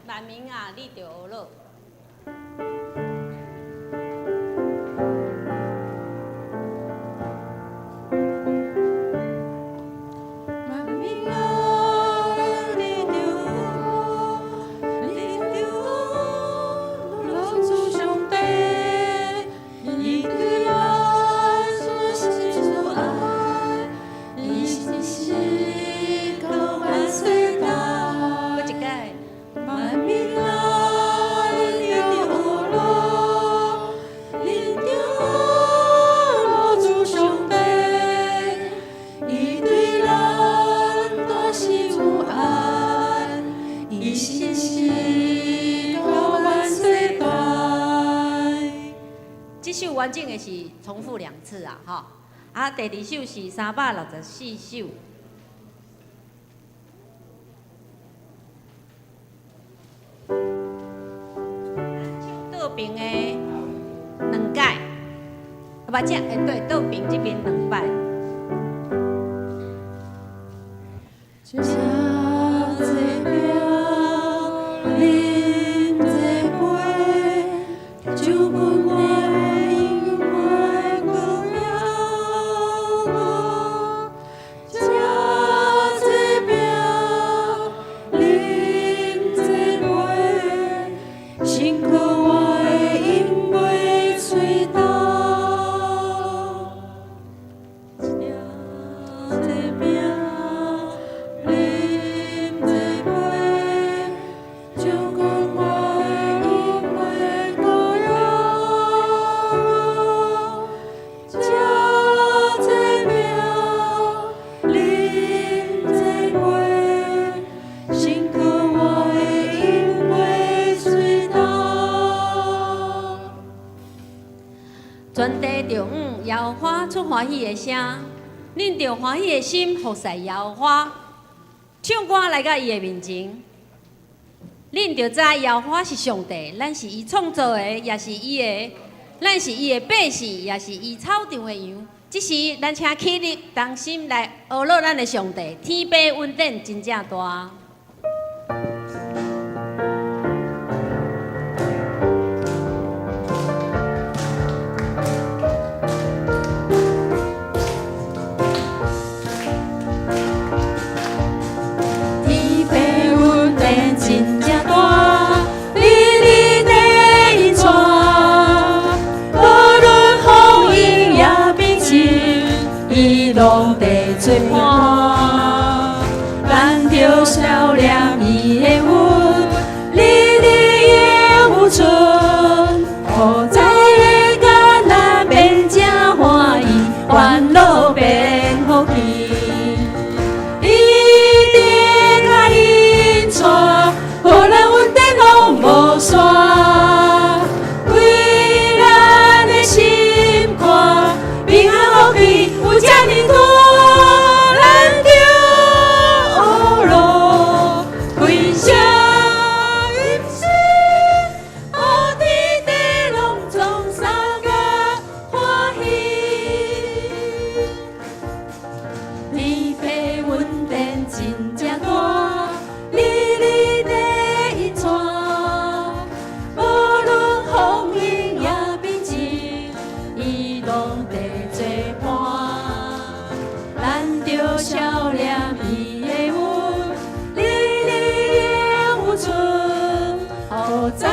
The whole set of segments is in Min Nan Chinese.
萬民啊，你著呵咾。萬民啊，你著呵咾，你著呵咾主上帝，伊對咱所施慈愛，伊信實到萬世代。閣一擺。萬民啊，你著呵咾，你著呵咾主上帝，伊對咱大施慈愛，伊信實到萬世代。這首完整的是重複兩次啊，吼！啊，第二首是364首。唱倒爿的兩擺，啊，不，這欸對，倒爿這邊兩擺。食這餅，啉這杯，就阮的恩惠閣了我。食這餅，啉這杯，辛苦我的飲袂喙焦。食這餅，啉這杯，就阮我的飲袂閣了我。食這餅，啉這杯，辛苦我的飲袂喙焦。全地著向耶和華出歡喜的聲，恁著歡喜的心服侍耶和華，唱歌來到伊的面前。恁著知耶和華是上帝，咱是伊創造的，也是伊的，咱是伊的百姓，也是伊草場的羊。這時，咱請起立，同心來呵咾咱的上帝。天父恩典真正大。天父恩典真正大，日日地引帶，無論風雨也變晴，伊攏佇做伴。咱著笑念伊的恩，日日永有存，予知的艱難變成歡喜，煩惱變福氣。伊伫甲引帶，予咱恩典攏無散，開咱的心肝，平安福氣有遮爾多，咱著呵咾，開聲吟詩，予天地攏總相佮歡喜。天父恩典真正大，日日地引帶，無論風雨也變晴，伊攏佇做伴。咱著笑念伊的恩，日日永有存，予知的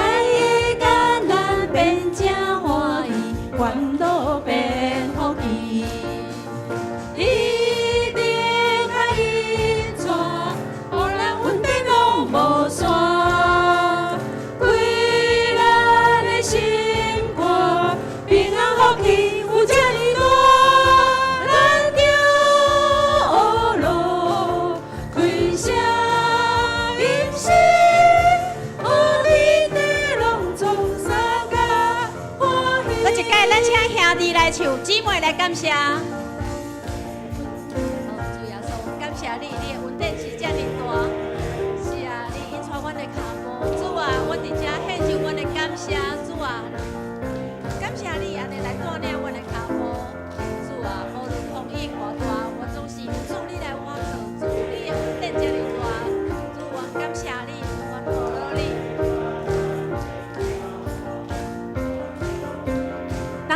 艱難變成歡喜，煩惱變福氣。伊伫甲引帶，予咱恩典攏無散，開咱的心肝，平安福氣有遮爾多，咱著呵咾，開聲吟詩，予天地攏總相佮歡喜。閣一擺，咱請兄弟來唱，姊妹來感謝。哦，主耶穌，感謝你，你的恩典是遮爾大。是啊，你引帶阮的跤步，主啊，阮佇遮獻上阮的感謝，主啊，感謝你按呢來帶領阮的跤步。主啊，無論風雨偌大，我總是有主你來倚靠，主你的恩典遮爾大，主，阮感謝你，阮呵咾你。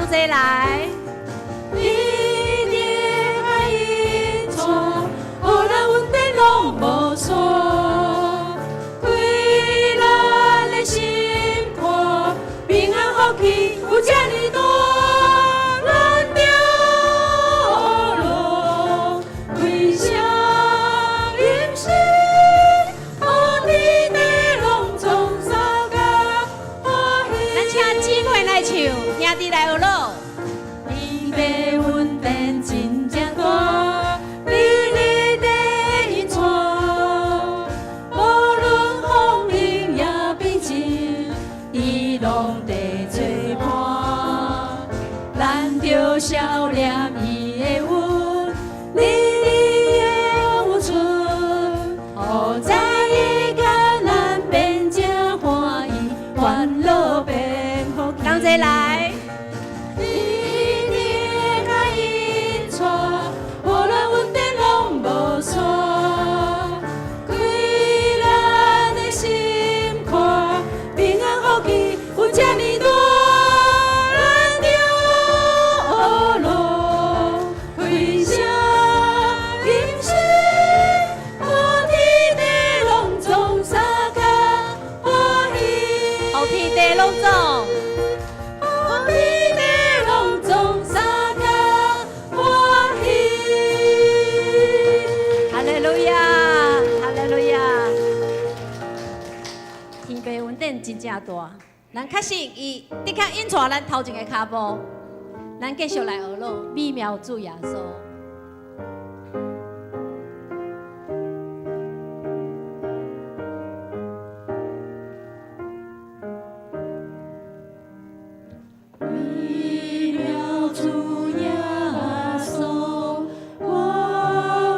同齊來。你的愛引帶，予咱恩典攏無煞，開咱的心肝，平安福氣有遮爾大，咱著學樂，開聲吟詩，予天地攏總相佮歡喜。咱請姊妹來唱，兄弟來學咯。天父恩典真正大，日日地引帶，無論風雨也平靜，伊攏佇做伴。咱著數念伊的恩，日日有存，予知伊艱難變成歡喜，煩惱變福氣。同齊來。你的愛引帶，予咱恩典攏無煞，開咱的心肝，平安福氣有遮爾大，咱著學樂，開聲吟詩，予天地攏總相佮歡喜。予天地攏總。予天地攏總相佮歡喜。哈利路亞，哈利路亞。天父恩典真正大，咱確信伊的確引帶咱頭前的跤步，咱繼續來學咯，美妙主耶穌。美妙主耶穌，我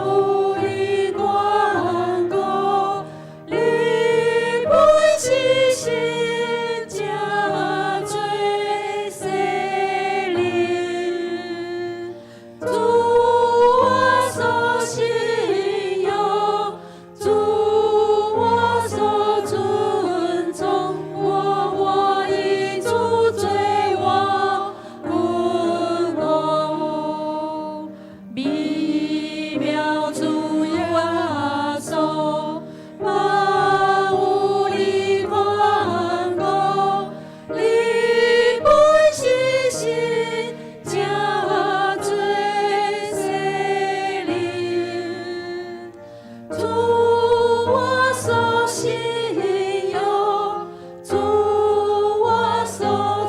有你關顧，你本是神這做洗禮，主我所信仰，主我所尊崇，我歡喜主做我君王。美妙主耶穌，萬有你看顧，你本是神這做洗禮，主我所信仰，主我所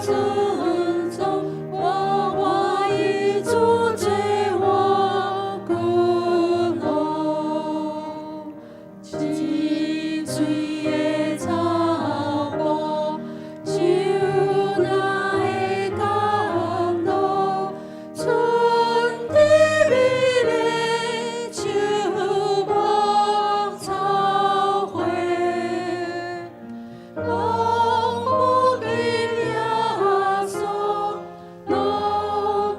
尊崇，我歡喜主做我君王。清水的草埔，像那的甘露，春天美麗樹木草花，攏不及耶穌，攏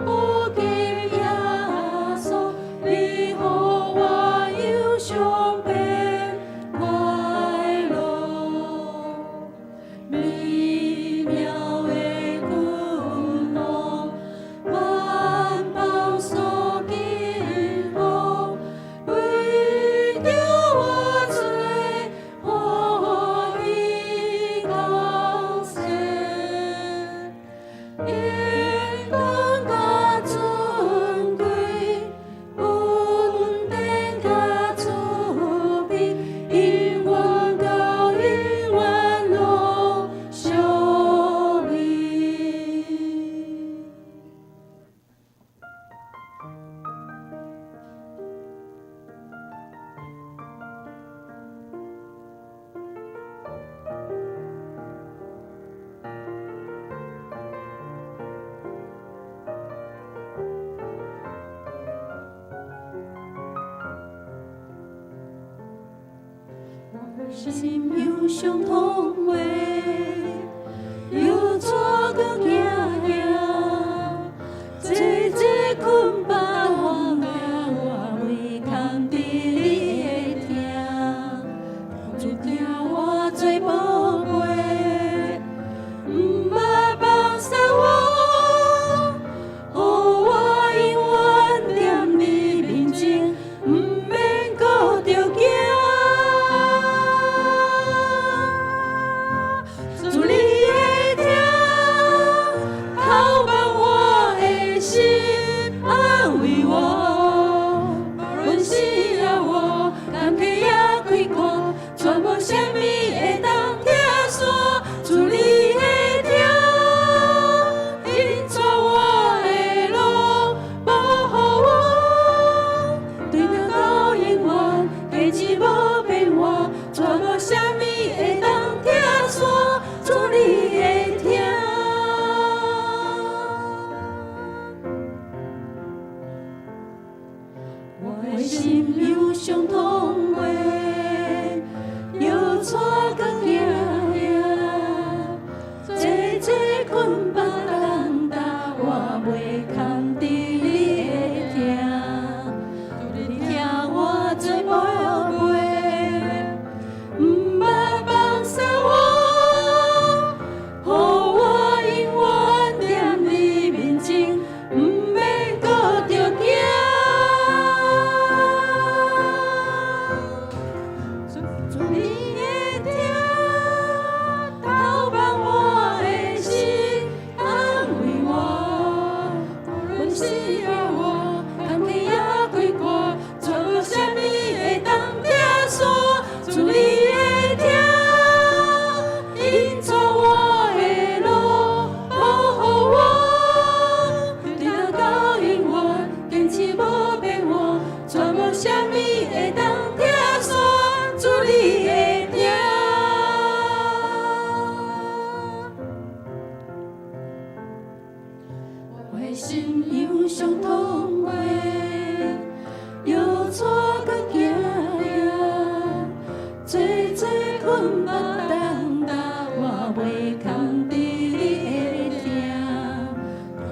不及耶穌，你予我憂傷變快樂。美妙的君王，萬邦所敬奉，為著我罪，歡喜降生。榮光佮尊貴，恩典佮慈悲，永遠到永遠攏屬你。心有相通話，又怎閣驚驚？濟濟捆綁我我唯空佇你的疼，主疼我做寶貝，毋捌放捨我。帶閣行行，濟濟困縛重擔，我袂堪得你的疼，主你疼我做寶貝，毋捌放捨我，予我永遠踮你面前，毋免閣著驚。主你的疼，透放我的心，安慰我，無論死抑活，坎坷抑快活，絕無啥物會當拆散。主你的疼，引帶我的路，保護我，對今到永遠，堅持無變換，絕無啥物會當拆散。主你的疼。我的心猶傷痛過，搖帶閣行行，濟濟困縛重擔，我袂堪得你的疼。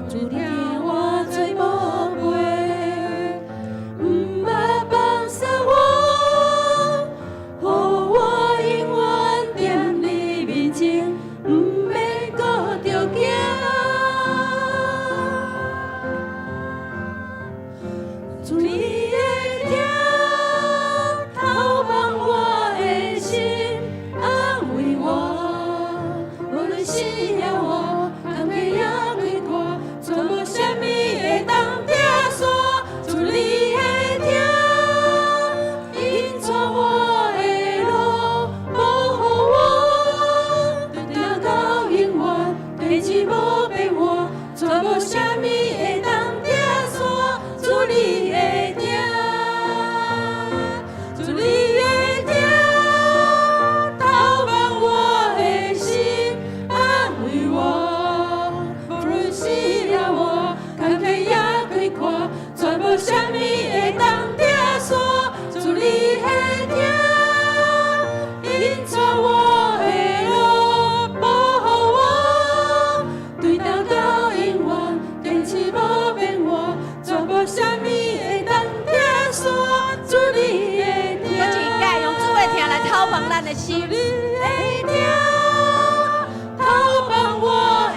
主疼我做寶貝，毋捌放捨我，予我永遠踮你面前，毋免閣著驚。主你的疼，透放我的心，安慰我，無論死抑活，坎坷抑快活，絕無啥物會當拆散。主你的疼，引帶我的路，保護我，對今到永遠，堅持無變換，絕無啥物會當拆散。主你的疼，主你的疼，透放我的心，安慰我，無論死抑活，坎坷抑快活，絕無啥物會當拆散。主你的疼，引帶我的路，保護我，對今到永遠，堅持無變換，絕無啥物會當拆散。主你的疼，閣一擺用主的疼來透放咱的心。主你的疼，透放我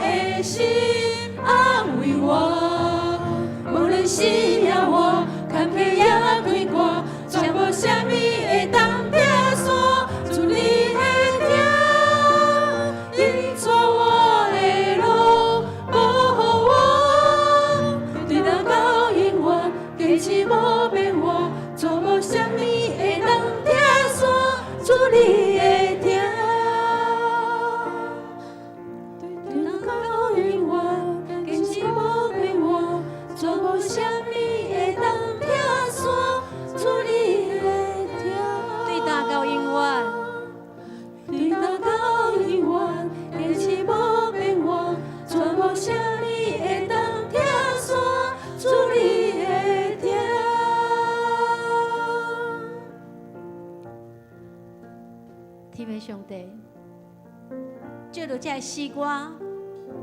的心，安慰我，無論死抑活，坎坷抑快活，絕無啥物會當拆散。主你的疼，引帶我的路，保護我，對今到永遠，堅持無變換，絕無啥物會當拆散。主你的疼，對今到永遠，堅持無變換，絕無啥物會當拆散。主你的疼，對今到永遠，對今到永遠，堅持無變換，絕無啥物會當拆散。主你的疼。天父上帝，藉著這个詩歌，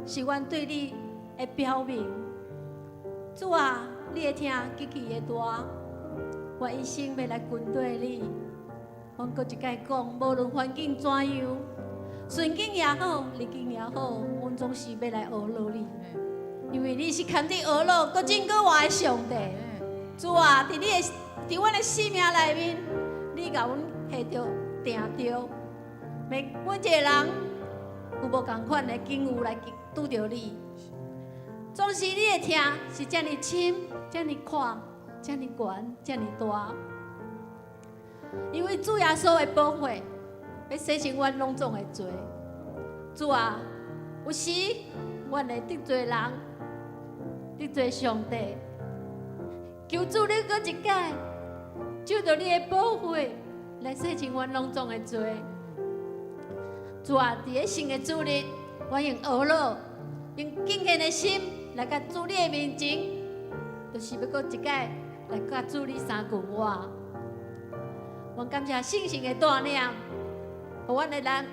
是阮對你的表明。主啊，你的疼極其的大，我一生欲來跟綴你。阮閣一擺講，無論環境怎樣，順境也好，逆境也好，阮總是欲來學落你，因為你是堪得學落、閣真閣活的上帝。主啊，佇阮的生命內面，你共阮下著定著，每阮一个人有無仝款的境遇來拄著你，總是你的疼是遮爾深、遮爾闊、遮爾懸、遮爾大。因為主耶穌的寶血，欲洗淨阮攏總的罪。主啊，有時阮會得罪人，得罪上帝。求主你閣一擺，藉著你的寶血來洗淨阮攏總的罪。主啊，佇咧新的主日，我用呵咾，用敬虔的心來共主你的面前，就是欲閣一擺來共主你相共活。我感謝聖神的帶領，予阮會當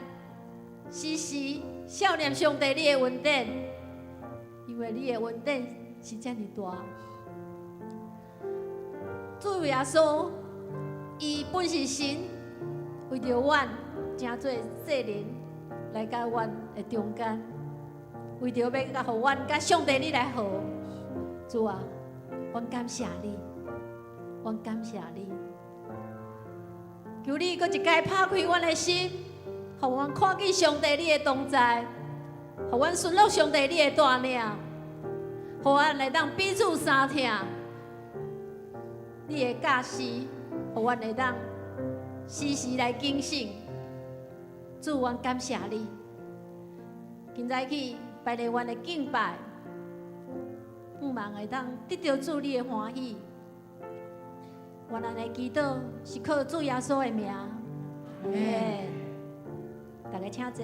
時時想念上帝你的恩典，因為你的恩典是遮爾大。主耶穌，伊本是神，為著阮成做世人來到阮的中間，為著欲予阮佮上帝你來和。主啊，阮感謝你，阮感謝你。求你閣一擺拍開阮的心，予阮看見上帝你的同在，予阮順服上帝你的帶領，予阮會當彼此相疼。你的教示，予阮會當時時來警醒。主，阮感謝你。今早起排列阮的敬拜，向望會當得著主你的歡喜。阮按呢祈禱是靠主耶穌的名。阿們。大家請坐。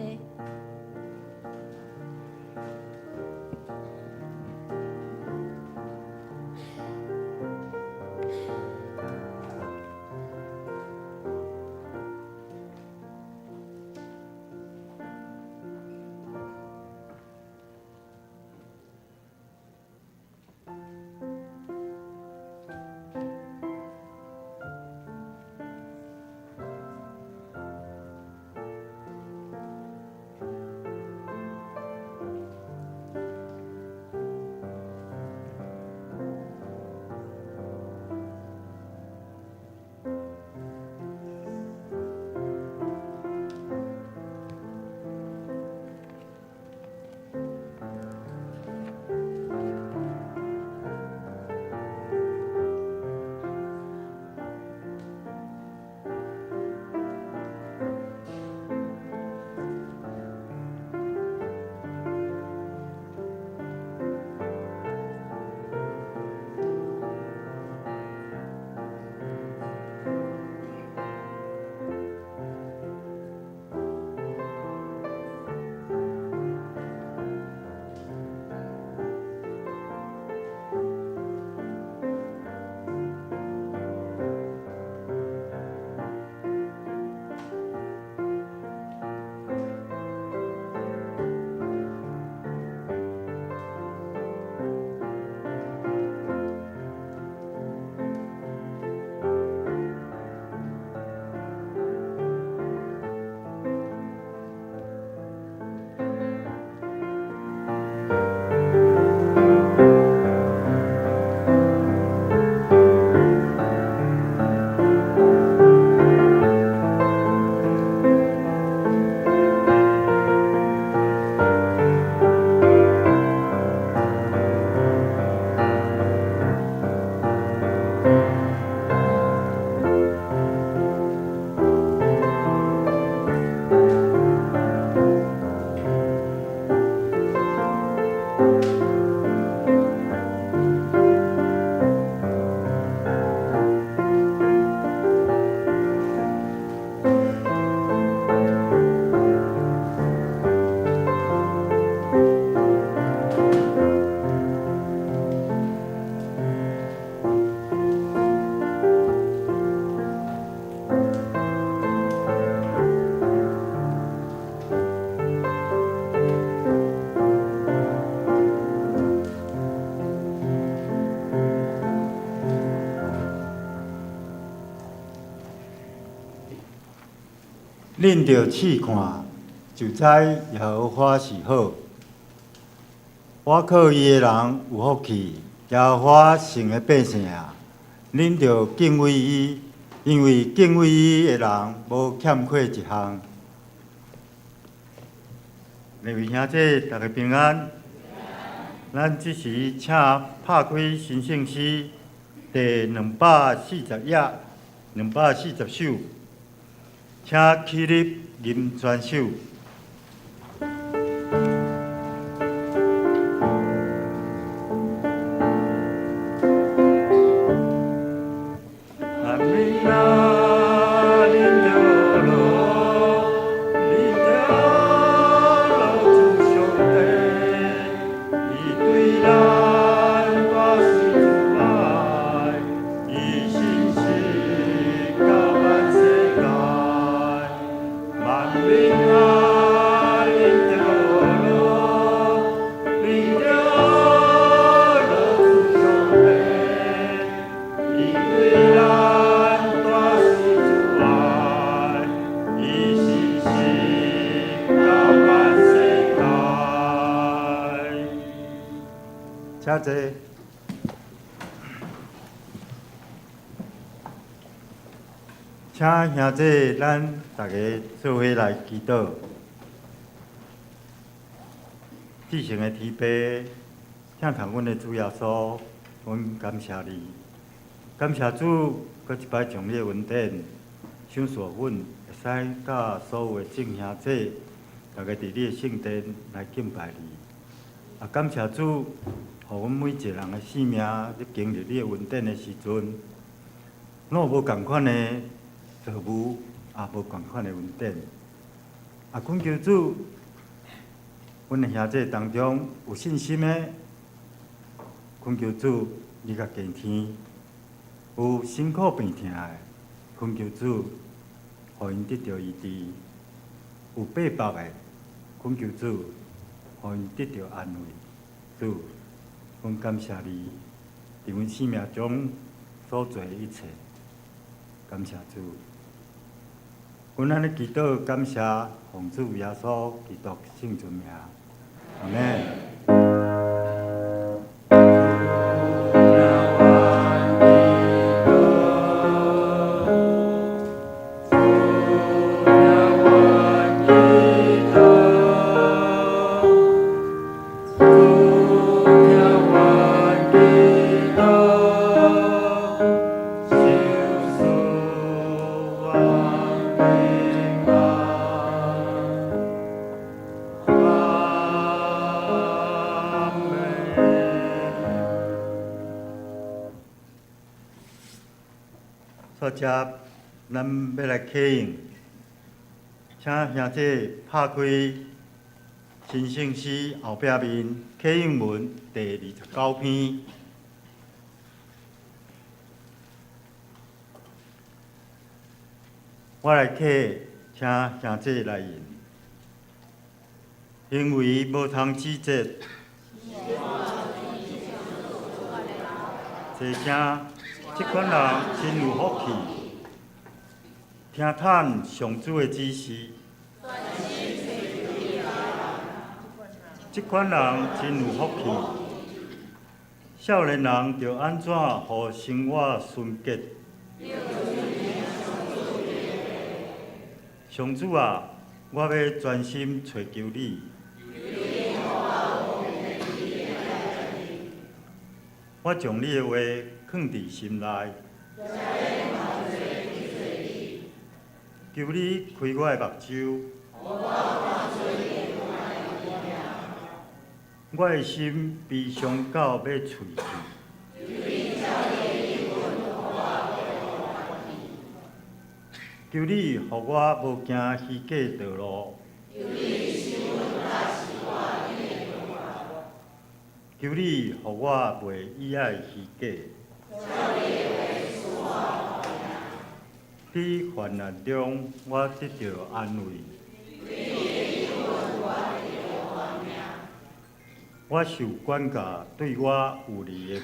恁著試看，就知耶和華是好。倚靠伊的人有福氣，耶和華城的百姓啊，恁著敬畏伊，因為敬畏伊的人無欠缺一項。各位兄弟，大家平安。咱這時請拍開神聖詩第240頁、240首，請起立吟全首。民啊，恁著乐，恁著乐主上帝，伊对咱大施慈愛，伊信實到萬世代。請坐。請兄弟，咱逐家做伙來祈禱。至聖的天父，疼疼阮的主耶穌，阮感謝你，感謝主，閣一擺將你的恩典賞賜阮，會使佮所有的眾兄弟，逐家佇你的聖殿來敬拜你。啊，感謝主，予阮每一個人的生命咧經歷你的恩典的時陣，攏有無仝款的造物，也無仝款的恩典。啊，懇求主，阮的兄弟當中有信心的，懇求主你共加添；有辛苦病痛的，懇求主予𪜶得著醫治；有爬縛的，懇求主予𪜶得著安慰。主，阮感謝你，佇阮生命中所做的一切，感謝主。阮按呢祈禱，感謝奉主耶穌基督聖尊名，阿們。煞接，咱欲來啟用，請兄弟拍開新聖詩後壁面啟應文第29篇。我來啟，請兄弟來吟。行為無通指責，齊聲，這款人真有福氣，聽趁上主的指示。這款人真有福氣，少年人著按怎予生活純潔？上主啊，我欲專心揣求你。我將你的話囥佇心內。求你開我的目睭。我的心悲傷到欲碎去。求你予我無行虛假道路。求你予我袂喜愛虛假。佇患難中，我得著安慰。我受管教對我有利的。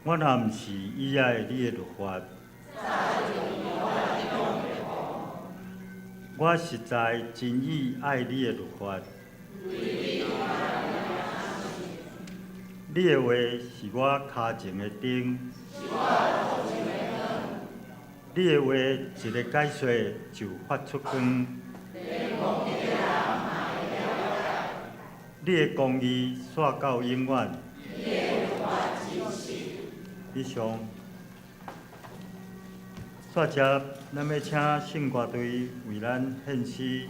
我若毋是喜愛你的律法，我實在真喜愛你的律法。你的話是我跤前的燈，你的話一个解說就發出光。你的公義煞到永遠。以上，煞接，咱欲請聖歌隊為咱獻詩。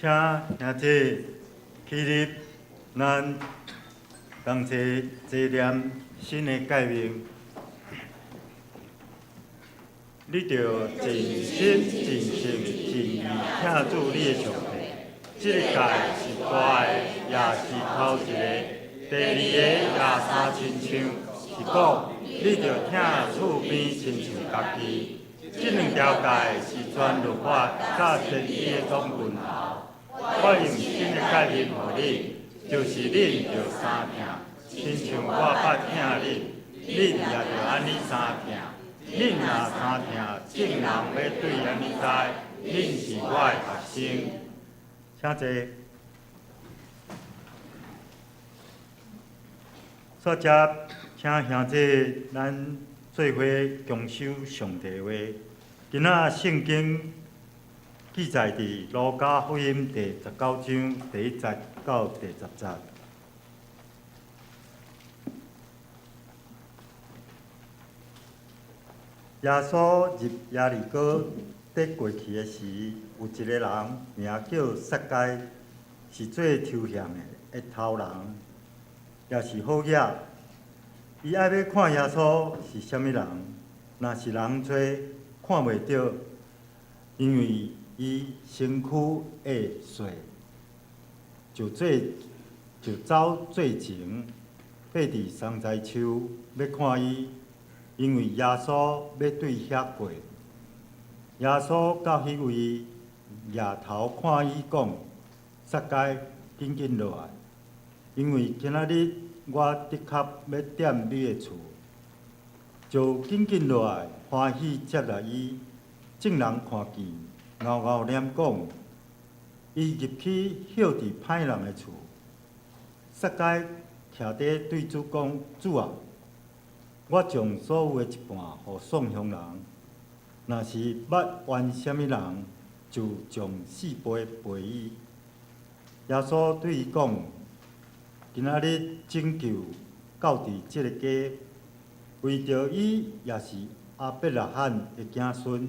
請兄弟起立，咱同齊齊念新的誡命。你著盡心、盡性、盡意疼主你的上帝。這個誡是大的，也是頭一個。第二个也相親像，是講你著疼厝邊親像家己。這兩條誡是全律法佮先知的總根頭。我用新的誡命予恁，就是恁著相疼，親像我捌疼恁，恁也著按呢相疼。恁若相疼，眾人欲對按呢知，恁是我的學生。請坐。煞接，請兄弟咱做伙共守上帝話。今仔聖經記載佇路加福音第19章第1節到第10節。耶穌入耶利哥佇過去的時，有一个人名叫撒該，是做抽現的頭人，也是好額。伊愛欲看耶穌是啥物人，若是人濟看袂著，因為伊身軀會細，就走做前，爬佇桑棑樹欲看伊。因為耶穌欲對遐過，耶穌到彼位，舉頭看伊講：撒該，緊緊落來，因為今仔日我的確欲踮你的厝。就緊緊落來，歡喜接納伊。眾人看見，𠢕𠢕念講：伊入去歇佇歹人的厝。撒該徛佇對主講：主啊！我將所有的一半予喪鄉人，若是捌冤啥物人，就將4倍賠伊。耶穌對伊講：今仔日拯救到佇這个家，為著伊也是亞伯拉罕的子孫。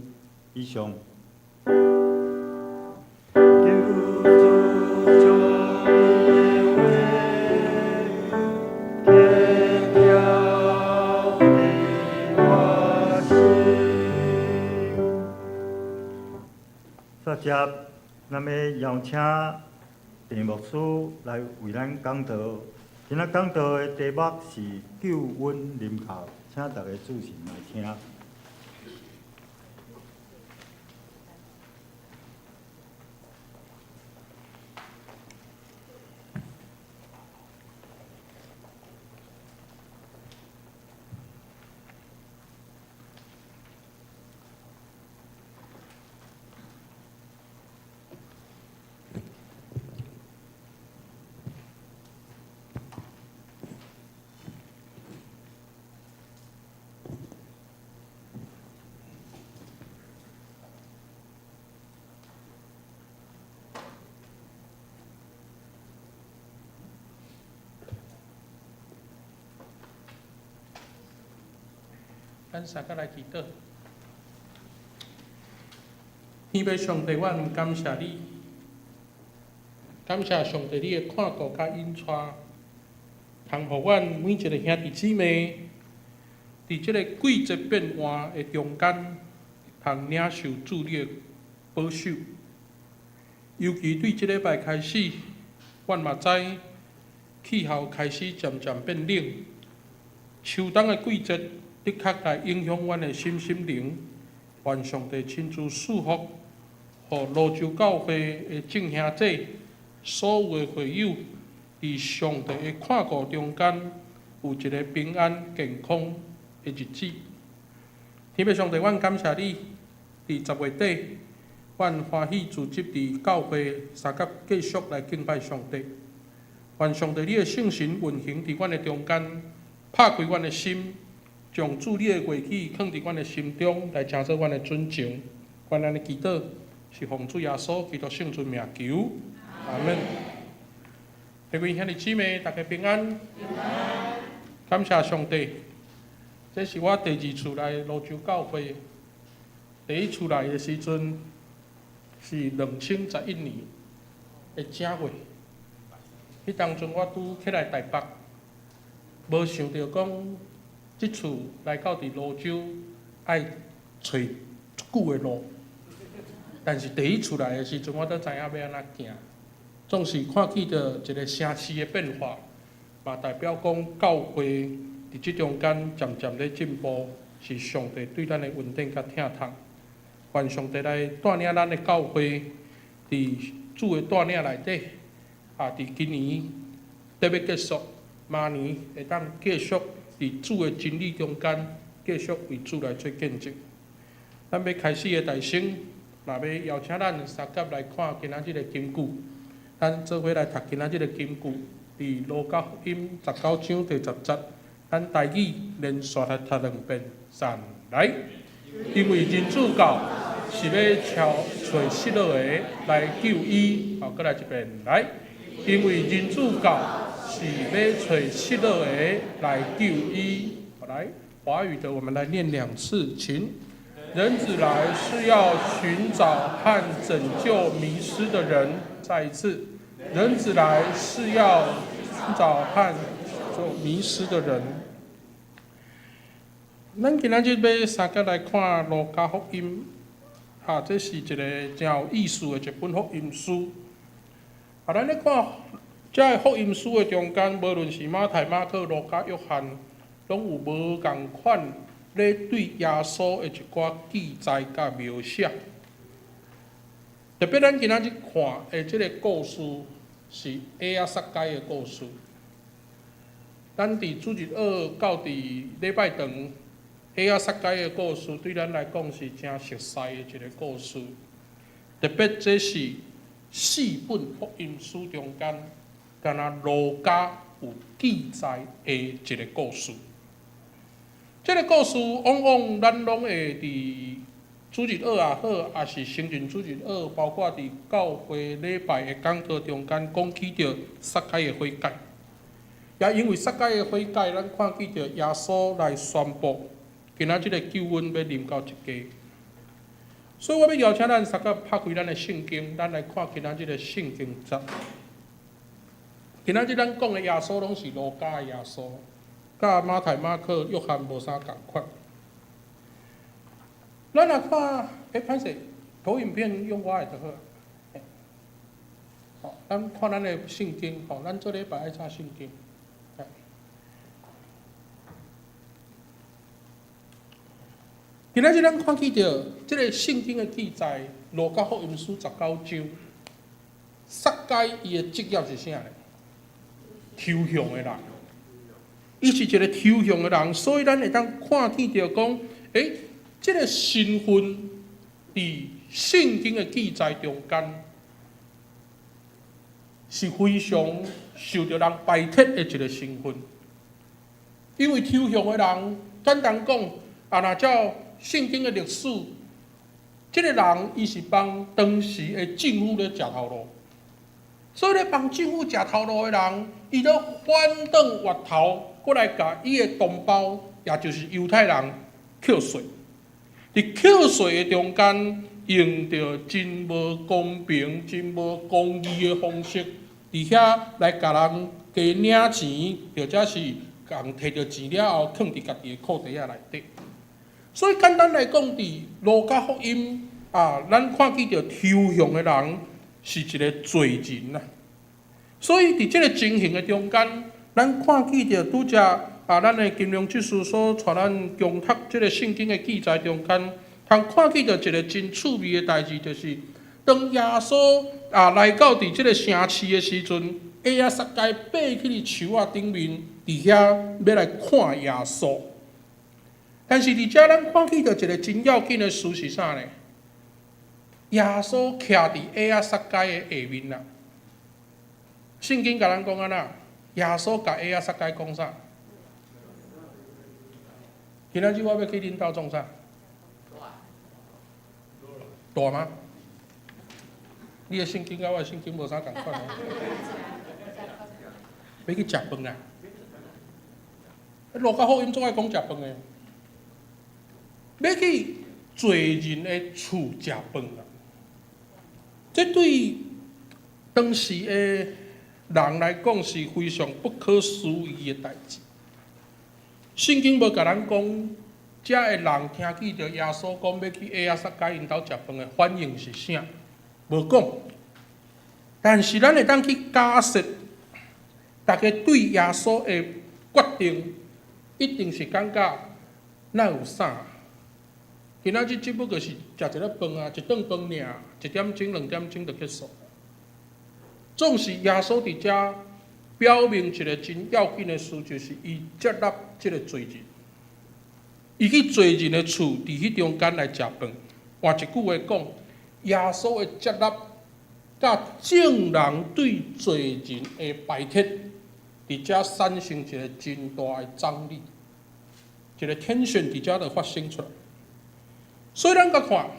以上。求主將伊的話，刻雕佇我心。煞接，咱欲邀請鄭牧師來為咱講道。今仔講道的題目是救恩臨到，請大家注神來聽。咱三个來祈禱。天父上帝，阮感謝你，感謝上帝你的看顧佮引帶，通予阮每一个兄弟姊妹，佇這个季節變換的中間，通領受主你的保守。尤其對這禮拜開始，阮嘛知氣候開始漸漸變冷，秋冬的季節的確來影響阮的身心靈。願上帝親自賜福，予蘆洲教會的眾兄弟，所有的會友，佇上帝的看顧中間，有一个平安健康的日子。天父上帝，阮感謝你，佇10月底，阮歡喜組織佇教會相佮繼續來敬拜上帝。願上帝你的聖神運行佇阮的中間，拍開阮的心，將主你的話語囥佇阮的心中，來成做阮的準繩。阮按呢祈禱，是奉主耶穌基督聖尊名求，阿門。各位兄弟姊妹，大家平安。感謝上帝，這是我第二次來蘆洲教會。第一次來的時陣是2011年，的正月，彼當陣我拄起來台北，無想著講，這次來到佇蘆洲愛揣足久的路，但是第一次來的時陣，我才知影欲按怎行。總是看見著一個城市的變化，嘛代表講教會佇這中間漸漸咧進步，是上帝對咱的恩典佮疼痛。願上帝來帶領咱的教會，佇主的帶領內底，啊，佇今年得欲結束，明年會當繼續佇主的真理中間，繼續為主來做見證。咱欲開始的台先，嘛欲邀請咱相佮來看今仔日的金句。咱做伙來讀今仔日的金句，佇路加福音19章第10節，咱台語連續來讀兩遍，三來。因為人子到是欲尋揣失落的來救伊。好，閣來一遍，來。因為人子到是欲揣失落的來救伊。好，來，華語的我們來念兩次，請。人子來是要尋找和拯救迷失的人。再一次，人子來是要尋找和拯救迷失的人。咱今仔日欲相佮來看路加福音，啊，這是一個誠有意思的一本福音書。啊，咱咧看這个福音書的中間，無論是馬太、馬可、路加、約翰，攏有無仝款咧對耶穌的一寡記載佮描寫。特別咱今仔日看的這個故事是鞋仔撒該的故事。咱佇主日學到佇禮拜堂，鞋仔撒該的故事對咱來講是誠熟悉的一個故事。特別這是四本福音書中間，干焦路加有記載的一個故事。這個故事往往咱攏會佇主日學也好，抑是成人主日學，包括佇教會禮拜的講道中間講起著撒該的悔改。也因為撒該的悔改，咱看見著耶穌來宣布，今仔這个救恩欲臨到這家。所以我欲邀請咱相佮拍開咱的聖經，咱來看今仔這个聖經節。今仔日咱講的耶穌攏是路加的耶穌，佮馬太、馬可、約翰無啥仝款。咱來看，欸，歹勢，投影片用我的就好。好，咱看咱的聖經，吼，咱做禮拜愛查聖經。今仔日咱看見著這个聖經的記載，路加福音書十九章，撒該伊的職業是啥呢？抽象的人，伊是一個抽象的人，所以咱會當看見著講，欸，這个身份佇聖經的記載中間是非常受著人排斥的一個身份，因為抽象的人，簡單講，啊，若照聖經的歷史，這个人伊是幫當時的政府咧食頭路，所以咧幫政府食頭路的人，伊都反轉越頭過來共伊的同胞，也就是猶太人扣稅。佇扣稅的中間，用著真無公平、真無公義的方式，佇遐來共人加領錢，或者是共提著錢了後，囥佇家己的褲袋仔內底。所以簡單來講，佇路加福音啊，咱看見著抽象的人是一個罪人啊。所以佇這個情形的中間，咱看見著拄才啊，咱的金龍執事所帶咱恭讀這個聖經的記載中間，通看見著一個真趣味的代誌，就是當耶穌啊來到佇這個城市的時陣，鞋仔撒該爬去佇樹仔頂面，佇遐欲來看耶穌。但是佇遮咱看見著一個真要緊的事是啥呢？耶穌徛佇鞋仔撒該的下面啦。聖經共咱講按怎？耶穌共鞋仔撒該講啥？今仔日我欲去恁兜創啥？大嗎？你的聖經佮我的聖經無啥仝款哦。欲去食飯啦？路加福音總愛講食飯的。欲去罪人的厝食飯啦！這對當時的人來講是非常不可思議的代誌。聖經無共咱講，遮的人聽見著耶穌講欲去下撒該𪜶兜食飯的反應是啥？無講。但是咱會當去假設，大家對耶穌的決定，一定是感覺哪有啥？今仔日只不過是食一粒飯啊，一頓飯爾，一點鐘、兩點鐘就結束。總是耶穌佇遮表明一個真要緊的事，就是伊接納這个罪人，伊去罪人的厝，佇彼中間來食飯。換一句話講，耶穌的接納，佮眾人對罪人的排斥，佇遮產生一個真大的張力，一個 tension 佇遮就發生出來。所以咱閣看，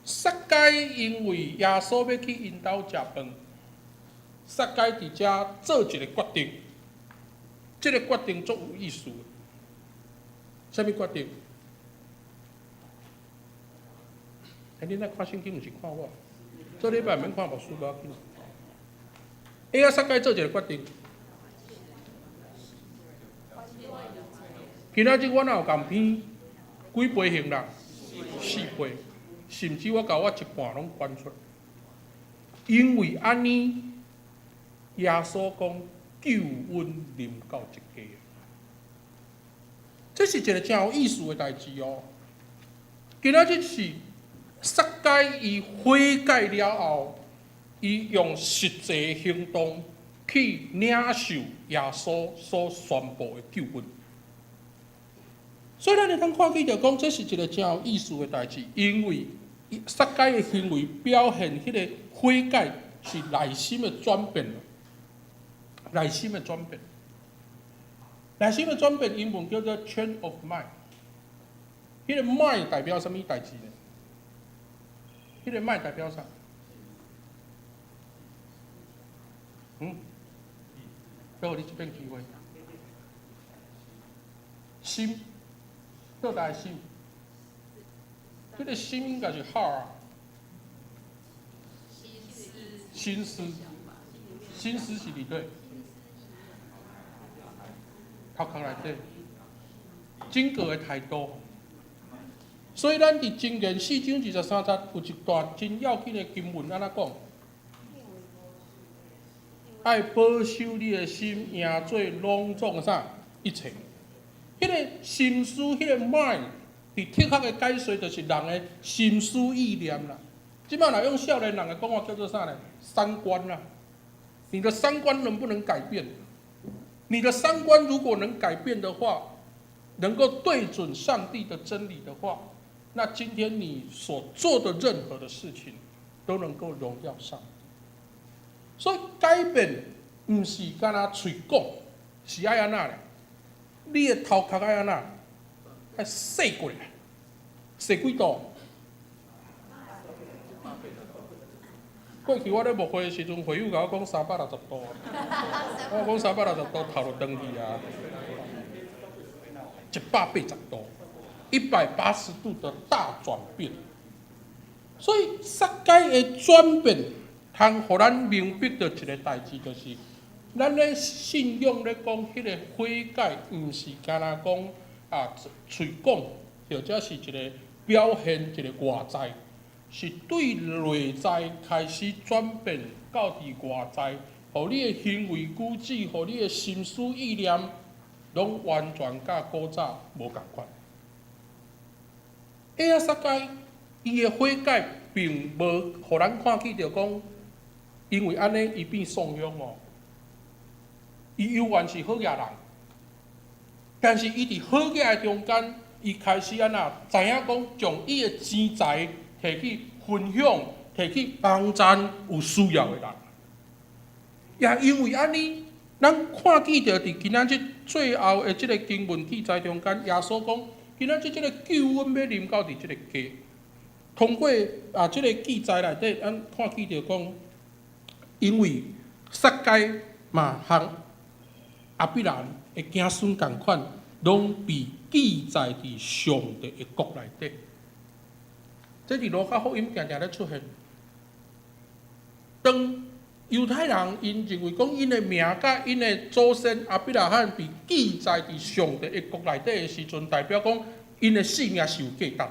撒該因為耶穌欲去𪜶兜食飯，撒該佇遮做一個決定，這个決定足有意思。啥物決定？欸，恁來看聖經，毋是看我。這禮拜毋免看牧師，無要緊。欸，啊，撒該做一个決定。今仔日我若有共編幾倍刑啦？四倍，甚至我共我一半攏捐出來。因為按呢，耶穌講救恩臨到這家，這是一个誠有意思的代誌哦。今仔日是撒該伊悔改了後，伊用實際行動去領受耶穌所宣布的救恩。所以咱會當看見著講，這是一个誠有意思的代誌，因為撒該的行為表現彼个悔改是內心的轉變，內心的轉變，內心的轉變，英文叫做 change of mind。彼个 mind 代表啥物代誌呢？彼个 mind 代表啥？嗯？閣予你一遍機會。心，倒來心，這个心應該是 heart 啊。心思，心思是佇佗？頭殼內底，整個的態度。所以咱佇箴言四章二十三節有一段真要緊的經文，按怎講？愛保守你的心，贏做攏總的啥？一切。彼个心思，彼个 mind，佇哲學的解說，就是人的心思意念啦。這擺若用少年人的講法，叫做啥呢？三觀啦。你的三觀能不能改變？你的三觀如果能改變的話，能夠對準上帝的真理的話，那今天你所做的任何的事情，都能夠榮耀上帝。所以改變毋是干焦喙講，是愛按怎咧？你的頭殼愛按怎？愛洗過來，洗幾度？過去我咧牧會的時陣，會友共我講360度，我講三百六十度頭就斷去啊，180度，180度的大轉變。所以撒該的轉變，通予咱明白著一个代誌，就是咱咧信仰咧講，彼个悔改，毋是干焦講啊喙講，或者是一个表現一个外在。是對內在開始轉變，到佇外在，予你的行為舉止，予你的心思意念，攏完全佮古早無仝款。欸，撒該伊的悔改並無予咱看見著講，因為按呢伊變喪凶哦。伊猶原是好額人，但是伊佇好額的中間，伊開始按怎知影講，將伊的錢財提去分享，提去幫贊有需要的人。也因為按呢，咱看見著佇今仔日最後的這个經文記載中間，耶穌講，今仔日這个救恩欲臨到佇這个家。通過啊，這个記載內底，咱看見著講，因為撒該嘛和亞比蘭的子孫仝款，攏被記載佇上帝的國內底。這佇路加福音定定咧出現。當猶太人𪜶認為講𪜶的名佮𪜶的祖先亞伯拉罕被記載佇上帝的國內底的時陣，代表講𪜶的性命是有價值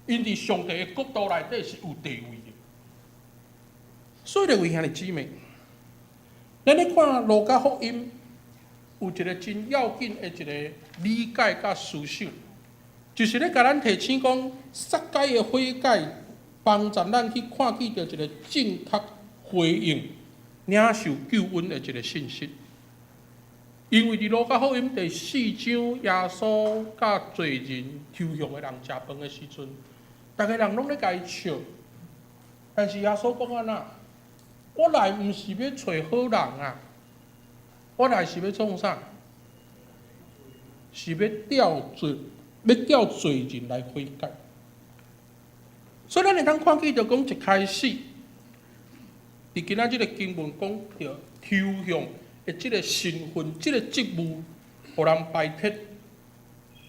，𪜶佇上帝的國度內底是有地位的。所以，各位兄弟姊妹，咱咧看路加福音，有一個真要緊的一個理解佮思想，就是咧共咱提醒講，撒該的悔改，幫助咱去看見著一個正確回應領受救恩的一個信息。因為佇路加福音第四章，耶穌佮罪人抽象的人食飯的時陣，逐个人攏咧共伊笑。但是耶穌講按怎？我來毋是欲揣好人啊，我來是欲創啥？是欲叫罪，欲叫罪人來悔改。所以咱會當看見，就講一開始，佇今仔這个經文講著抽象的這个身份、這个職務，予人排斥，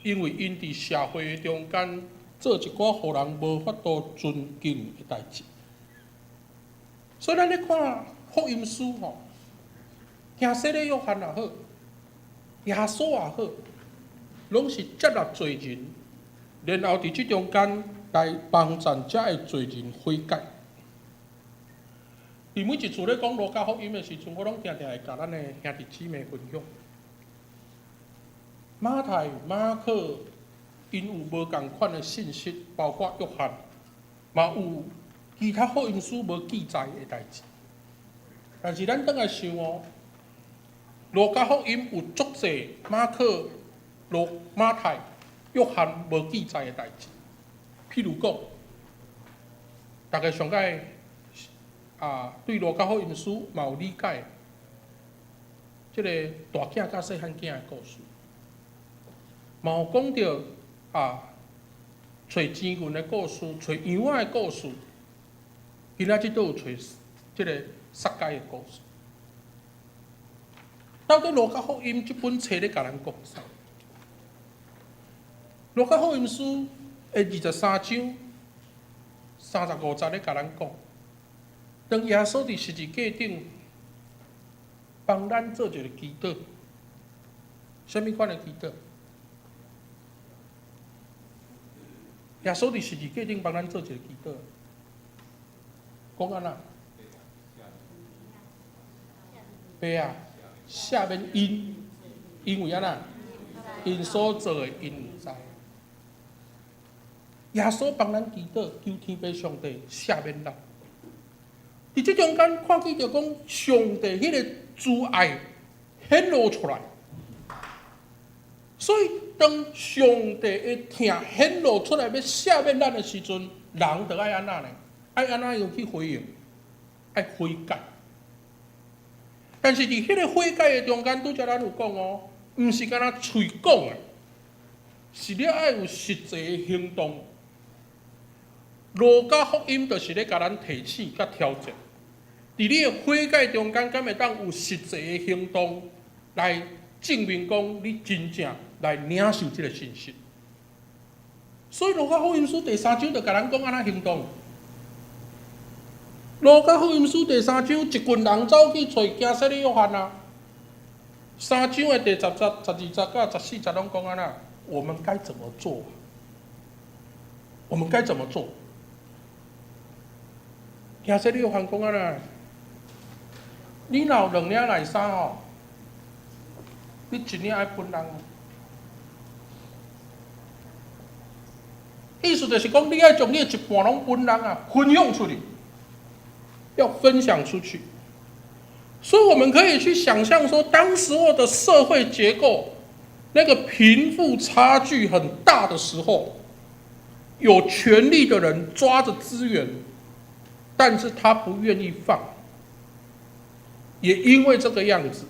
因為𪜶佇社會的中間做一寡予人無法度尊敬的代誌。所以咱咧看福音書吼，行洗禮約翰也好，耶穌也好，攏是接納罪人，然後佇這中間來幫助遮的罪人悔改。佇每一次咧講路加福音的時陣，我攏定定會共咱的兄弟姊妹分享。馬太、馬可，𪜶有無仝款的信息，包括約翰，嘛有其他福音書無記載的代誌。但是咱轉來想哦，路加福音有足濟馬可、路馬太、約翰無記載的代誌。譬如講，大家上蓋啊，對路加福音書嘛有理解，這个大囝佮細漢囝的故事，嘛有講著啊，揣錢銀的故事，揣羊仔的故事，今仔日都有揣這个撒該的故事。到底路加福音這本冊咧共咱講啥？路加福音書的23章35節咧共咱講，當耶穌佇十字架頂幫咱做一个祈禱，啥物款的祈禱？耶穌佇十字架頂幫咱做一个祈禱，講按怎？爸啊，赦免𪜶，因為按怎？𪜶所做的，𪜶毋知。耶穌幫咱祈禱，求天父上帝赦免咱。佇這中間看見著講，上帝彼个慈愛顯露出來。所以當上帝的疼顯露出來，欲赦免咱的時陣，人著愛按怎呢？愛按怎樣去回應？愛悔改。但是佇彼个悔改的中間，拄才咱有講哦，毋是干焦喙講的，是你愛有實際的行動。路加福音就是咧共咱提醒佮挑戰，佇你的悔改中間，敢會當有實際的行動來證明講你真正來領受這个信息。所以路加福音書第三章就共咱講按怎行動。路加福音書第三章，一群人走去揣行洗禮約翰啊。三章的第十節、十二節佮十四節攏講按怎？我們該怎麼做？我們該怎麼做？行洗禮約翰講按怎？你若有兩領內衫吼，你一領愛分人。意思就是講，你愛將你的一半攏分人啊，分享出去，要分享出去。所以我們可以去想象說，當時候的社會結構，那個貧富差距很大的時候，有權力的人抓著資源，但是他不願意放。也因為這個樣子，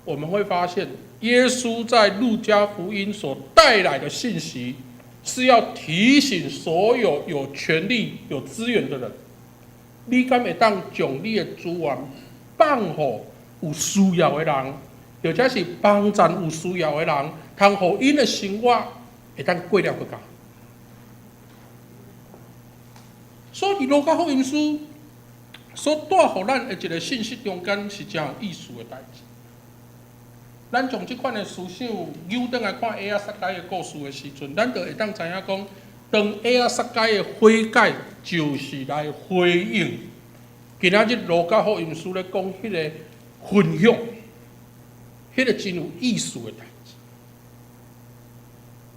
我們會發現耶穌在路加福音所帶來的信息，是要提醒所有有權力、有資源的人，你敢會當將你的資源放予有需要的人，或者是幫助有需要的人，通予𪜶的生活會當過了閣較。所以，路加福音書所帶予咱的一個信息中間是誠有意思的代誌。咱將這款的思想扭轉來看亞撒該的故事的時陣，咱就會當知影講，當亞撒該的悔改，就是來回應今仔日路加福音書咧講彼個分享，彼個真有意思的代誌。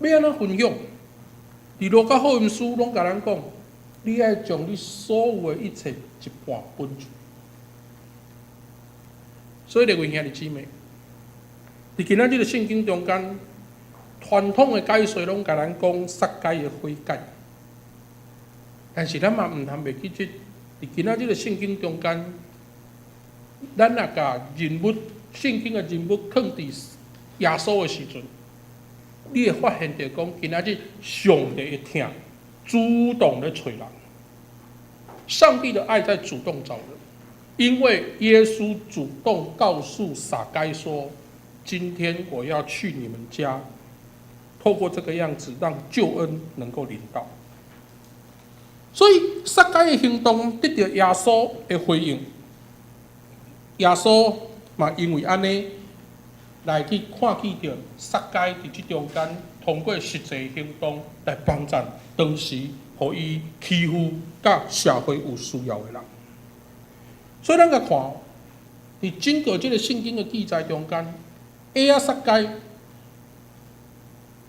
欲按怎分享？佇路加福音書攏共咱講，你愛將你所有的一切一半分出。所以，各位兄弟姊妹，佇今仔日的聖經中間，傳統的解說攏共咱講撒該的悔改，但是咱嘛毋通袂記得，佇今仔日的聖經中間，咱若共人物聖經的人物囥佇耶穌的時陣，你會發現著講，今仔日上帝的疼主動咧揣人，上帝的愛在主動找人，因為耶穌主動告訴撒該說：今天我要去你們家，透過這個樣子，讓救恩能夠臨到。所以撒該的行動得著耶穌的回應，耶穌嘛因為按呢來去看見著撒該佇這中間，通過實際行動來幫助當時予伊欺負佮社會有需要的人。所以咱共看，佇整個這個聖經的記載中間，亞撒該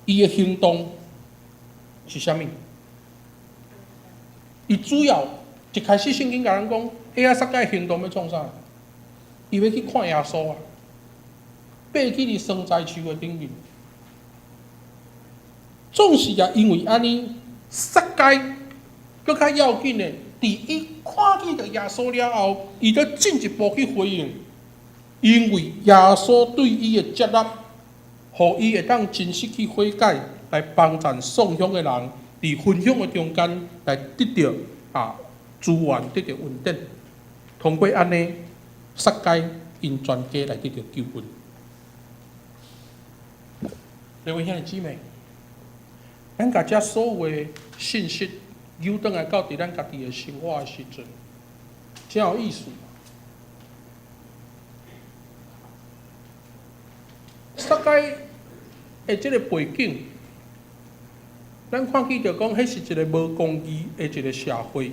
伊的行動是啥物？伊主要一開始聖經共咱講，亞撒該行動欲創啥？伊欲去看耶穌啊，爬去佇桑棑樹的頂面。總是也因為按呢，撒該閣較要緊的，佇伊看見著耶穌了後，伊閣進一步去回應，因為耶穌對伊的接納，予伊會當真實去悔改，來幫助喪鄉的人，佇分享的中間來得著資源，得著恩典。通過按呢，撒該𪜶全家來得著救恩。各位兄弟姊妹，咱共這所有的信息扭轉來到佇咱家己的生活的時陣，誠有意思。撒該的這個背景，咱看見著講，彼是一個無公義的一個社會，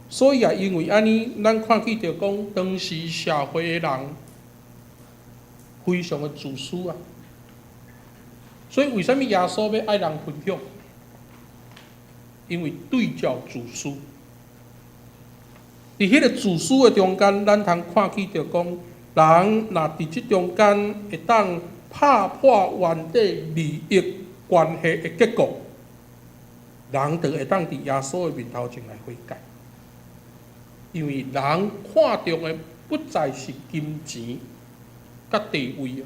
所以也因為按呢，咱看見著講，當時社會的人非常的自私啊。所以為啥物耶穌欲愛人分享？因為對照自私，佇彼個自私的中間，咱通看見著講，人若佇這中間會當拍破原底利益關係的結構，人就會當佇耶穌的面頭前來悔改。因為人看重的不再是金錢佮地位，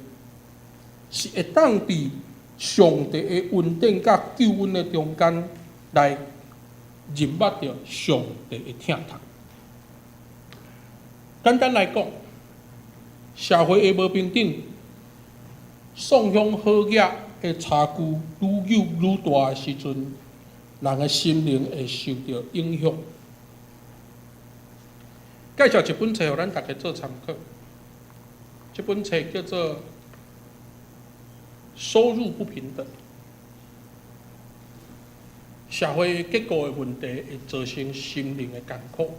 是會當佇上帝的恩典佮救恩的中間來認捌著上帝的疼痛。簡單來講，社會的無平等，喪鄉好額的差距愈幼愈大的時陣，人的心靈會受著影響。介紹一本冊予咱大家做參考，這本冊叫做《收入不平等》，社會結構的問題會造成心靈的艱苦。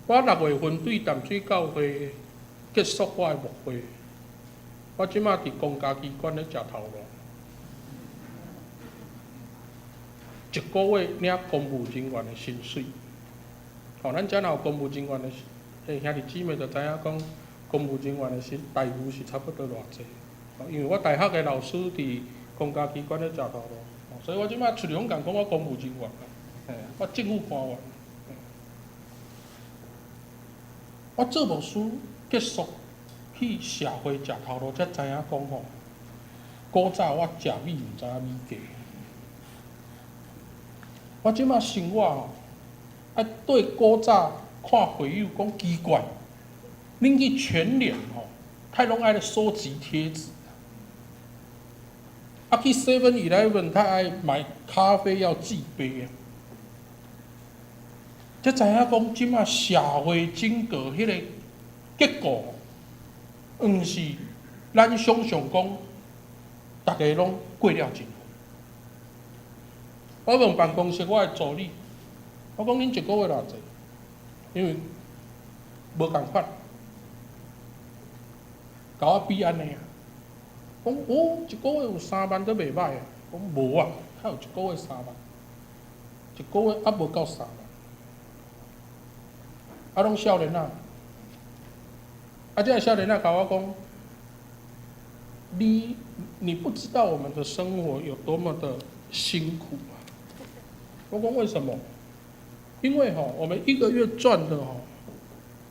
我六月份對淡水教會結束我的牧會，我這馬佇公家機關咧食頭路，一個月領公務人員的薪水。吼，咱遮若有公務人員的兄弟姊妹就知影講，公務人員的薪待遇是差不多偌濟。因為我大學的老師佇公家機關咧食頭路，所以我這馬出來攏共講我公務人員，嘿，我政府官員。我做牧師結束去社會食頭路，才知影講吼，古早我食米毋知影米價。我這馬生活吼，對古早看會友講奇怪，恁去全聯吼，較攏愛咧收集貼紙，啊去 Seven Eleven，較愛買咖啡要寄杯啊。才知影講，這馬社會整個彼個結構，毋是咱想象講，逐家攏過了真好。我問辦公室我的助理，我講恁一個月偌濟？因為無仝款，共我比按呢啊。講哦，一個月有3萬都袂䆀啊。講無啊，哪有一個月三萬？一個月猶無夠三萬。啊，攏少年仔。啊，這个少年仔共我講，你不知道我們的生活有多麼的辛苦啊！我講為什麼？因為吼，我們一個月賺的吼，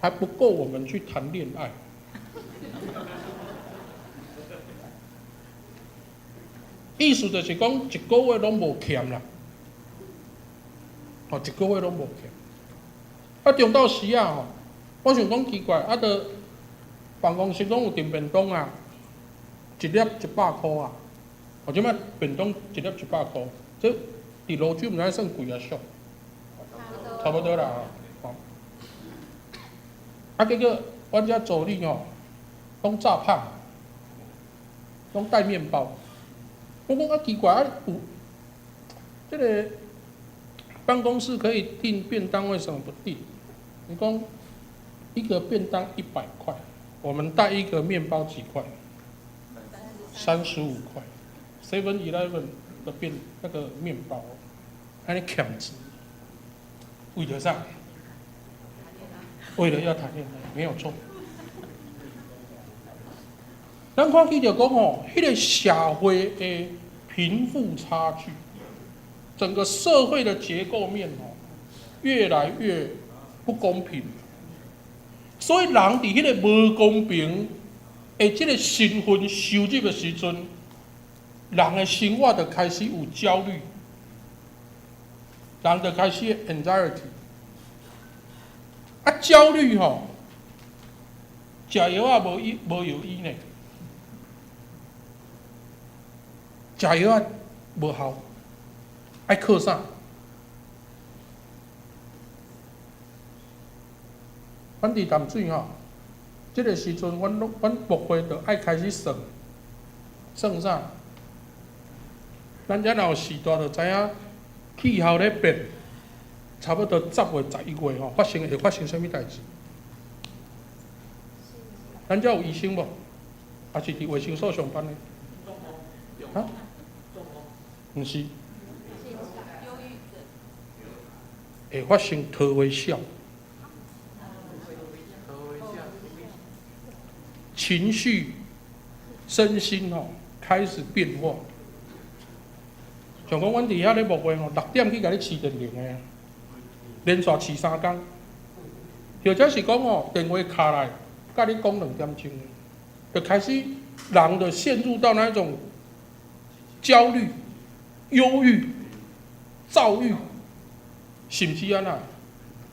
還不夠我們去談戀愛。意思就是講，一個月攏無欠啦，吼，一個月攏無欠。啊，中晝時啊吼，我想講奇怪，啊，著辦公室攏有訂便當啊，一粒100箍啊，哦，這擺便當一粒100箍，這佇蘆洲毋知算貴抑俗，差不多啦吼。啊，結果阮遮助理吼，攏炸胖，攏帶麵包。我講啊奇怪啊，有這个辦公室可以訂便當，為什麼不訂？你講一個便當100塊，我們帶一個麵包幾塊？35塊。Seven Eleven 的便那個麵包，按呢欠錢，為了啥？為了要談戀愛，沒有錯。咱看起就講吼，彼个社會的貧富差距，整個社會的結構面吼，越來越不公平。所以人佇彼个無公平的這个身份收入的時陣，人的生活就開始有焦慮，人就開始 anxiety。啊，焦慮吼，食藥仔無醫無藥醫呢。食藥仔無效，愛靠啥？阮佇淡水吼，這个時陣，阮攏阮牧會就愛開始算，算啥？咱遮若有序大，就知影氣候咧變，差不多10月、11月吼，發生會發生啥物代誌？咱遮有醫生無？抑是佇衛生所上班的？啊？毋是，會發生桃花痟，情緒、身心吼開始變化。像講，阮佇遐咧牧會吼，6點去共你飼電鈴的，連續飼3工，或者是講吼，電話敲來，共你講2點鐘，就開始人就陷入到那種焦慮、憂鬱、躁鬱，甚至按怎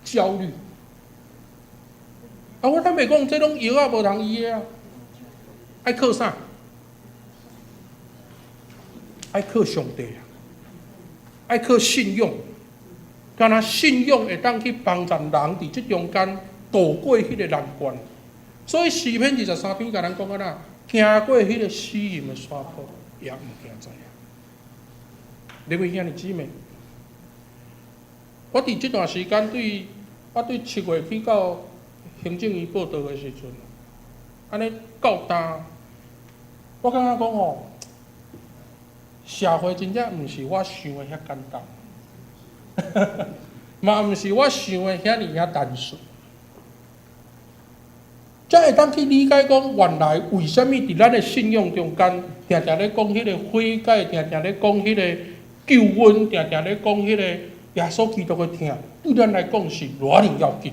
焦慮。啊，我坦白講，這攏藥仔無通醫的啊，愛靠啥？愛靠上帝啊！愛靠信仰，敢若信仰會當去幫助人佇這中間渡過彼个難關。所以詩篇23篇共咱講按怎，行過彼个死蔭的山坡，也毋驚災害。你位兄弟姊妹，我佇這段時間對，我對7月去到行政院報到的時陣，按呢到今，我感覺講吼，社會真正毋是我想的遐簡單，嘛毋是我想的遐爾遐單純，才會當去理解講，原來為啥物佇咱的信仰中間，定定咧講彼个悔改，定定咧講彼个救恩，定定咧講彼个耶穌基督的疼，對咱來講是偌爾要緊。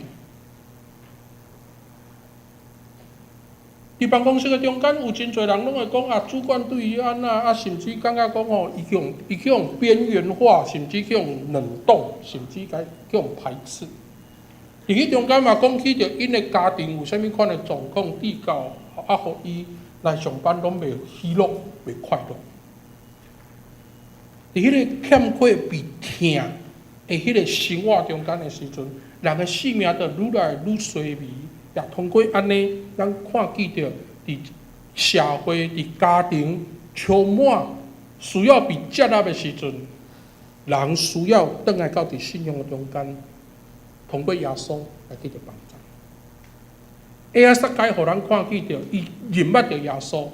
佇辦公室的中間，有真濟人攏會講啊，主管對伊按怎啊，甚至感覺講吼，伊去予邊緣化，甚至去予冷凍，甚至共去予排斥。佇彼中間嘛，講起著𪜶的家庭有啥物款的狀況，比較啊，予伊來上班攏袂喜樂、袂快樂。佇彼个欠缺被疼的彼个生活中間的時陣，人的性命就愈來愈衰微。也通過按呢，咱看見著佇社會、佇家庭充滿需要被接納的時陣，人需要轉來到佇信仰的中間，通過耶穌來得著幫助。亞撒該予咱看見著，伊認捌著耶穌，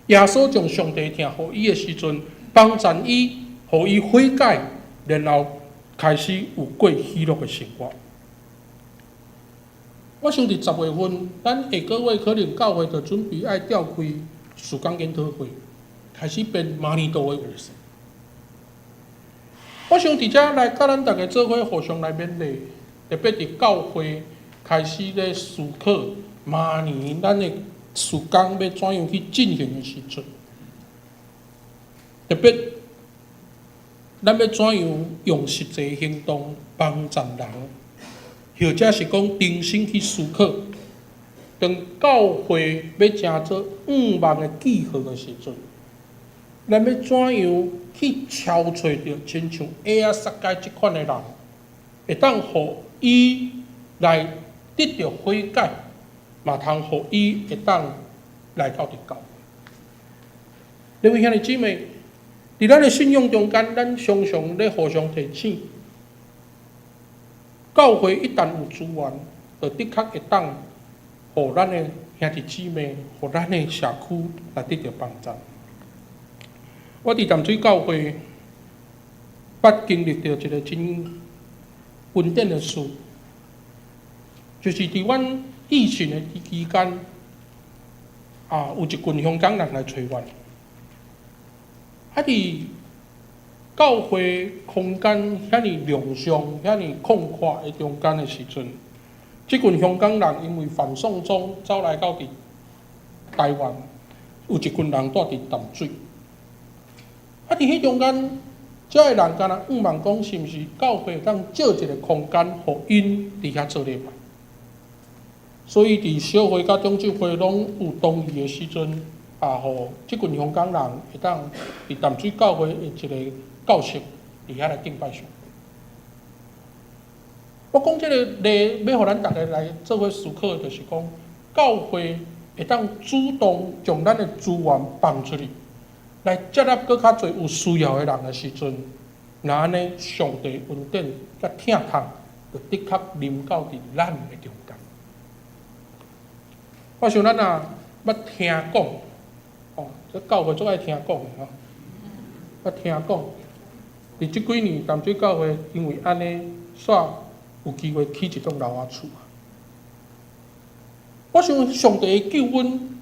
耶穌將上帝疼予伊的時陣，幫助伊，予伊悔改，然後開始有過喜樂的生活。我想佇10月份，咱下個月可能教會就準備愛召開事工研討會，開始編明年度的預算。我想佇遮來佮咱逐家做伙互相來勉勵，特別佇教會開始咧思考明年咱的事工欲怎樣去進行的時陣，特別咱欲怎樣用實際行動幫助人，或者是講重新去思考，當教會欲成做向望的記號的時陣，咱欲怎樣去敲揣著親像亞撒該這款的人，會當予伊來得著悔改，嘛通予伊會當來到佇教會。各位兄弟姊妹，佇咱的信仰中間，咱常常咧互相提醒，教會一旦有資源，就的確會當予咱的兄弟姊妹，予咱的社區來得著幫助。我佇淡水教會，捌經歷著一個真恩典的事，就是佇阮疫情的期間，有一群香港人來揣阮。佇教會空間遐爾隆重、遐爾曠闊的中間的時陣，這群香港人因為反送中走來到佇台灣，有一群人蹛佇淡水。佇彼中間，遮的人敢若向望講，是毋是教會會當借一個空間，予𪜶佇遐做禮拜？所以佇小會佮長執會攏有同意的時陣，予這群香港人會當佇淡水教會的一個教室佇遐來敬拜上帝。我講這個例，欲予咱逐家來做伙思考的，就是講教會會當主動將咱的資源放出去，來接納閣較濟有需要的人的時陣，若按呢，上帝恩典佮疼痛，就的確臨到佇咱的中間。我想咱若捌聽講，這教會足愛聽講的吼，捌聽講，佇這幾年淡水教會因為按呢，煞有機會起一棟樓仔厝。我想上帝的救恩，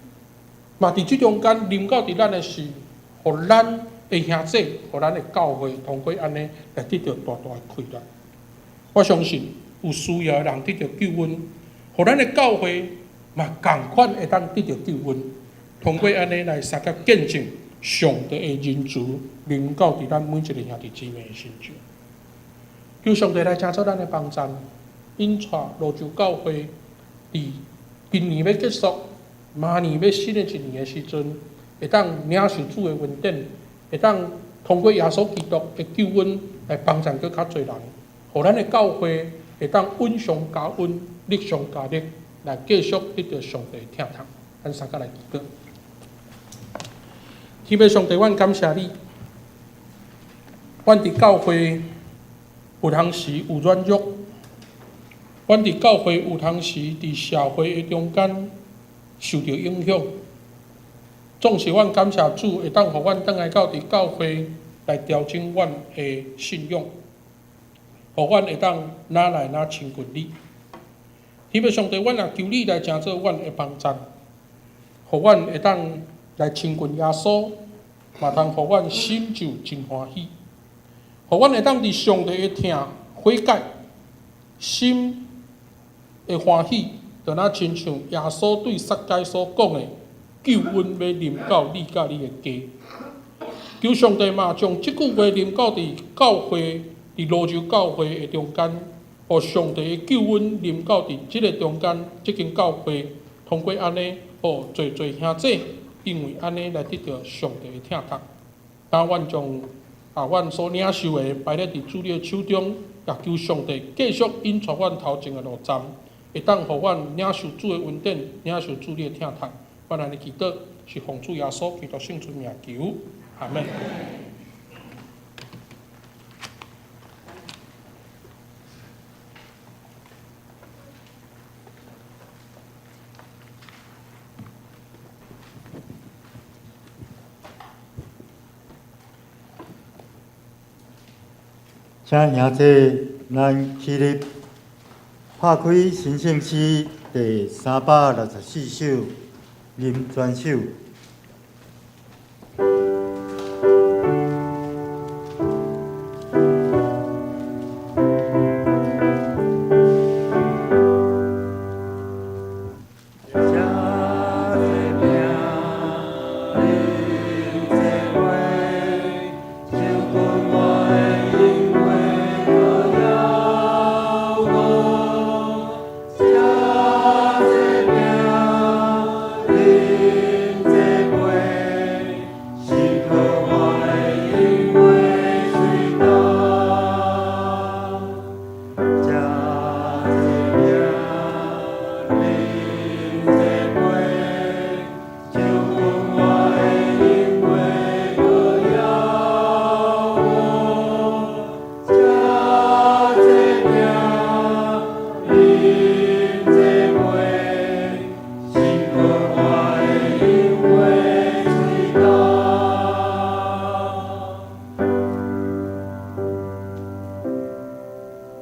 嘛佇這中間臨到佇咱的是，予咱的兄弟，予咱的教會通過按呢來得著大大的快樂。我相信有需要的人得著救恩，予咱的教會嘛仝款會當得著救恩，通過按呢來相佮見證上帝的仁慈臨到佇咱每一個兄弟姊妹的身上。求上帝來成做咱的幫贊，引帶蘆洲教會佇今年欲結束，明年欲新的一年的時陣，會當領受主的恩典，會當通過耶穌基督的救恩來幫助閣較濟人，予咱的教會會當恩上加恩，力上加力，來繼續得著上帝的疼痛。咱相佮來祈禱。天父上帝，阮感謝你，阮佇教會有當時有軟弱，阮佇教會有當時佇社會的中間受著影響。總是阮感謝主，會當予阮轉來到佇教會來調整阮的信仰，予阮會當愈來愈親近你。天父上帝，阮也求你來成做阮的幫贊，予阮會當來親近耶穌，嘛通予阮心就真歡喜，予阮會當佇上帝的疼悔改，心會歡喜，就若親像耶穌對撒該所講的，救恩欲臨到你佮你的家。求上帝嘛，將這句話臨到佇教會，佇蘆洲教會的中間，予上帝的救恩臨到佇這个中間，這間教會通過按呢，予濟濟兄弟，因為按呢來得著上帝的疼痛。當阮將啊，阮所領受的擺咧佇主你的手中，也求上帝繼續引帶阮頭前的路站，會當予阮領受主的恩典，領受主你的疼痛。阮按呢祈禱，是奉主耶穌基督聖尊名求，阿門。請兄弟，咱起立，拍開神聖詩第364首，林專首。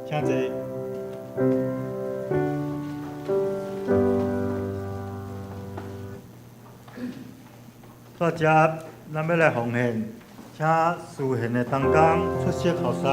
請坐。煞接，咱欲來奉獻，請司獻的同工出席服侍。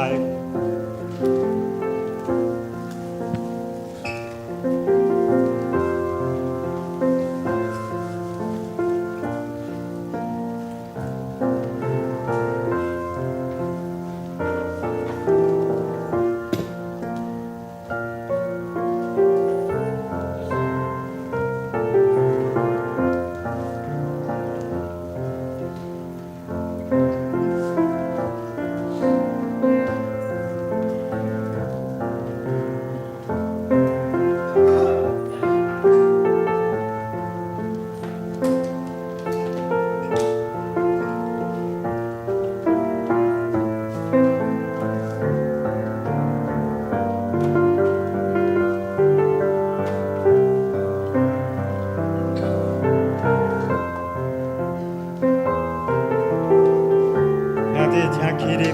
兄弟，請起立。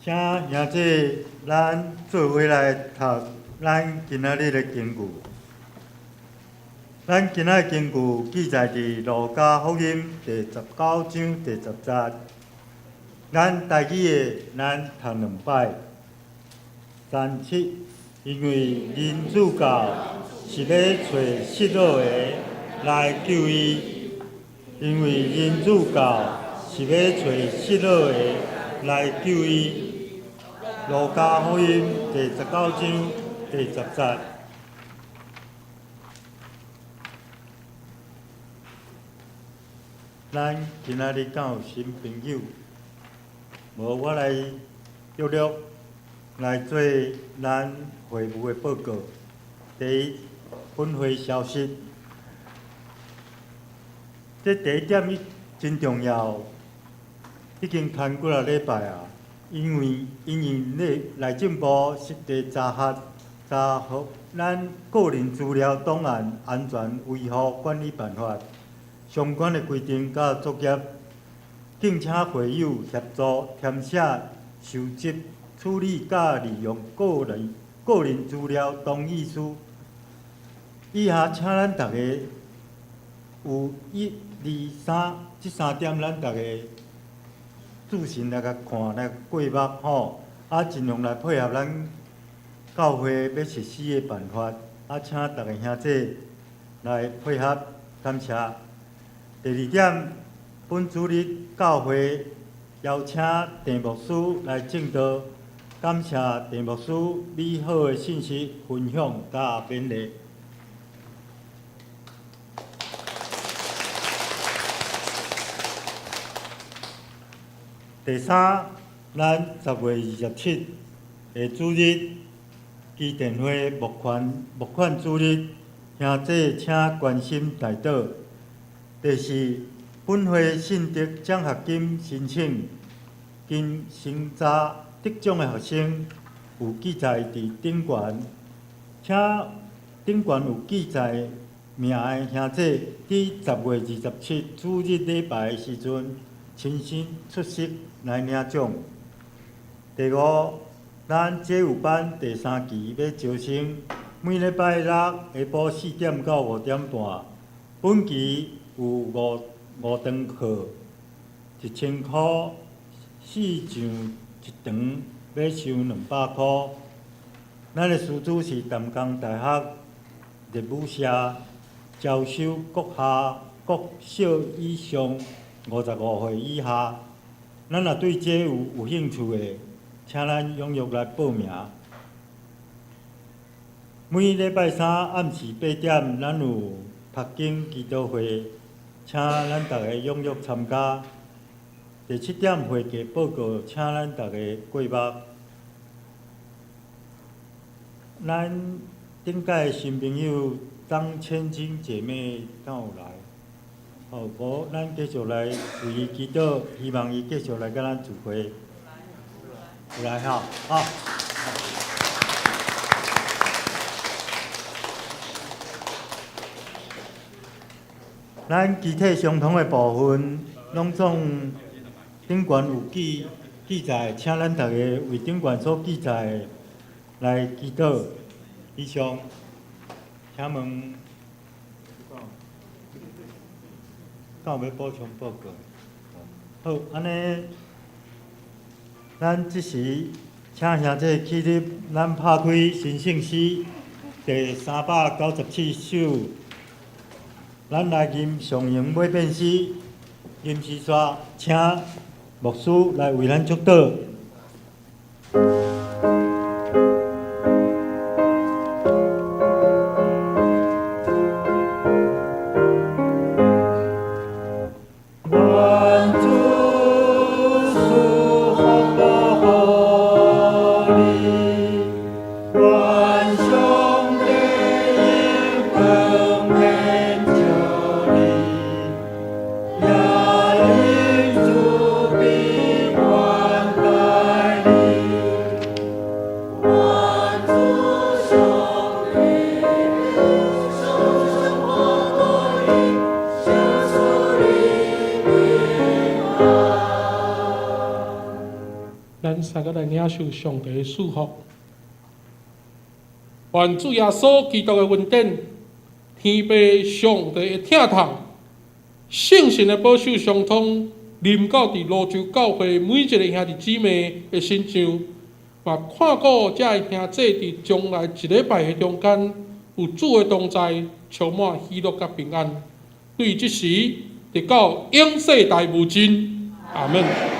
請兄弟，咱做伙來讀咱今仔日的經句。咱今仔日經句記載佇路加福音第十九章第十節。咱台語的，咱讀兩擺。三七，因為人子到是欲揣失落的來救伊。因為人子到是欲揣失落的來救伊。路加福音第十九章第十節。咱今仔日敢有新朋友？無，我來約略來做咱會務的報告。第一，分會消息。這第一點伊真重要，已經談幾若禮拜啊。因為因應內內政部實地查核查核咱個人資料檔案安全維護管理辦法相關的規定佮作業，敬請會友協助填寫、收集、處理佮利用個人資料同意書。以下請咱逐家有一、二、三這三點，咱逐家注神來共看來過目吼，啊，盡量來配合咱教會欲實施的辦法，啊，請逐个兄弟來配合，感謝。第二點，本主日教會邀請鄭牧師來證道，感謝鄭牧師美好的信息分享佮勉勵。第三，咱10月27的主日，基甸會募款主日，兄弟請關心代禱。第四，本會信德獎學金申請，經審查得獎的學生有記載佇頂懸，請頂懸有記載名的兄弟，佇10月27主日禮拜的時陣，親身出席來領獎。第五，咱街舞班第三期欲招生，每禮拜六下晡4點到5點半。本期有五堂課，1000箍四場一堂，欲收200箍。咱的師資是淡江大學熱舞社，招收國校、國小以上55歲以下。咱若對這有興趣的，請咱踴躍來報名。每禮拜三暗時8點，咱有讀經祈禱會，請咱逐家踴躍參加。第七點會計報告，請咱逐家過目。咱頂屆新朋友張千金姐妹敢有來？好，無咱繼續來為伊祈禱，希望伊繼續來佮咱聚會。有來吼，好。咱肢體相通的部分，攏總頂懸有記載，請咱逐家為頂懸所記載的來祈禱。以上，請問，敢有欲補充報告？好，按呢，咱這時請兄弟起立，咱拍開神聖詩第397首，咱來吟上榮尾變詩，吟詩煞，請牧師來為咱祝禱。願主賜福保護你，願上帝用光顯照你，也用慈悲款待你。願主上帝常常保護你，賞賜你平安。咱三個來領受上帝的祝福。願主耶穌基督的恩典，天父上帝的疼痛，聖神的保守相通，臨到佇蘆洲教會每一個兄弟姊妹的身上，嘛看顧這个兄弟佇將來一禮拜的中間，有主的同在，充滿喜樂佮平安。對這時，直到永世代無盡。阿門。